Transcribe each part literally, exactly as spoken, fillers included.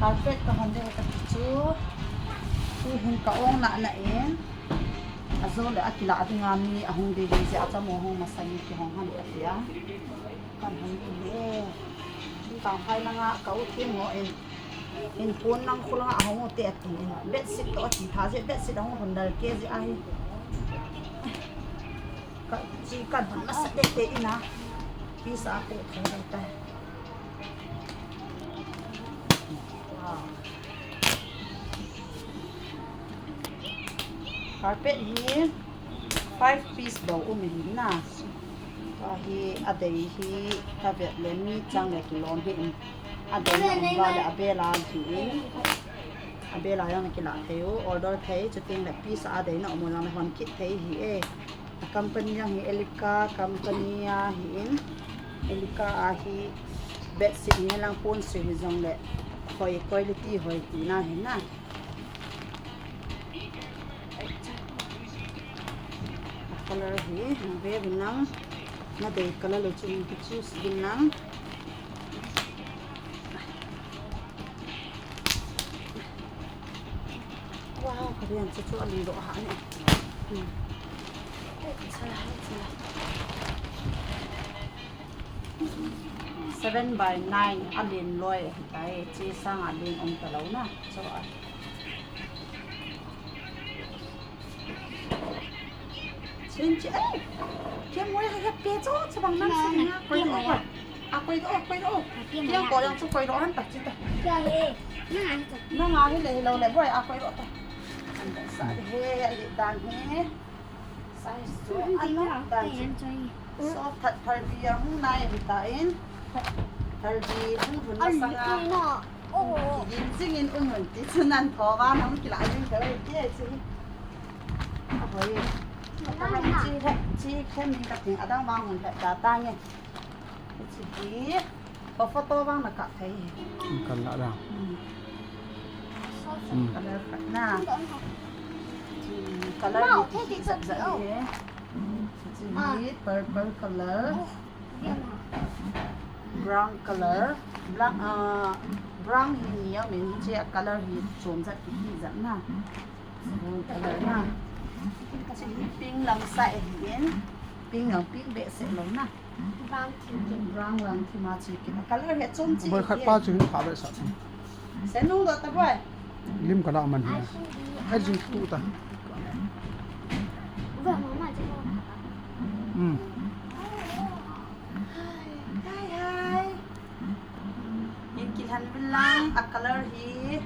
Carpet kahon ding kati chu. Tuhin ka-ong nana in. Ajole akilah dinga mi ahung ding ding jeh a chamo hung masang in kihong ham katia. Kan hon kile. Kangphai langa ka-u Kim ho in. In pon lang khu langa ahung u te atin. Bedsheet toh ati tha jeh, bedsheet ahung hon dal kei jeh ahi. Ka, chi kan hon masa tete in a. Pisa a pe thei ding tai. Wow. Carpet hi five piece bou um in na. Tua hi adei hi kavet le mi chang le kilom hi in. Adei na um va le abela hi in. Abela jong na kilah thei u, order thei, chuteng le piece a adei na um u jong le hon kit thei hi e. A company jong hi Elica company ahi in. Elica a hi bedsheet hi lang pon sui hi jong le hoi quality hoi tina hi na. Color hi, na ve vin lang. Na dei color lo chu in ki choose vin lang. Wow, ka rian chu chu a lung doh ha ne. Hmm. Seven by nine a len loi ahitai, che sang a len um talou na. Chu a. Chin chi, eh! Kei moi ha pe chu, chu bang nang sin na, koi doh. A koi doh, koi doh. Kei ko yang chu koi doh han ta chi ta. Nang a hi le, hi lo le, boi a koi doh ta. An ta sa he, a li dan he. Size chu, an ta chi. So, that thirty a hung nai hi ta in. Thirty hung hun na sanga. Kijing jing in um un ti chu nan tho va nam kila jing ka le ti ai chi. Ahoi. Ka chi he, chi khen ding ka ting adang vang hun he ta ta nge. Chi hi. Ko photo vang na ka thei. Kan la da. Hmm. Hmm. Color khat na. Color ni ki zat zat ni. Chi hi purple color. Brown color. Black, ah, brown hi ni a min hi chi a color hi chom zat ki hi zat na. Brown color na. Chi hi pink lam sa e hi in. Pink lam pink behseh lou na. Brown lam thim a chi kin. Color hi chom chi. Boi khat pa chu hin pha behseh. Sen nung doh ta boi. Lim ka la man hi. Ai jing tu ta. Hmm. Hi, hi. In kilhen vin lang, a color hi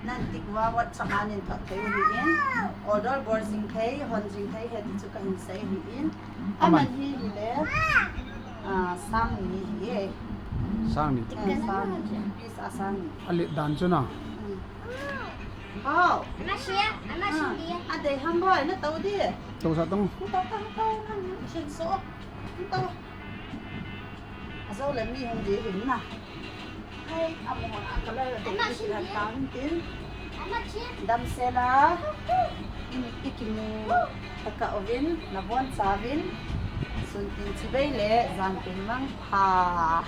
nan tik uva WhatsApp a nin thot thei u hi in. Order bol jing thei, hon jing thei he ti chu ka hin sei hi in. Aman. Aman hi hi le. Ah, sang ni hi e. Sang ni. Eh, sang ni. Piece a sang ni. A let dan chu na. Hmm. Hao. Ama sia, ama sia. Ah, a dei ham boi, na tou di. Tou sa tong. Tou, tou, tou, tou, na, na, sin so. Tou. Ajo le mi hung di hin na. Hai, amo a color de ama sin di. Tan tin. Ama sin. Damsel a. In ikimu. Taka ovin, nabonchauvin. Sun tin chibai le, jan tin mang pha.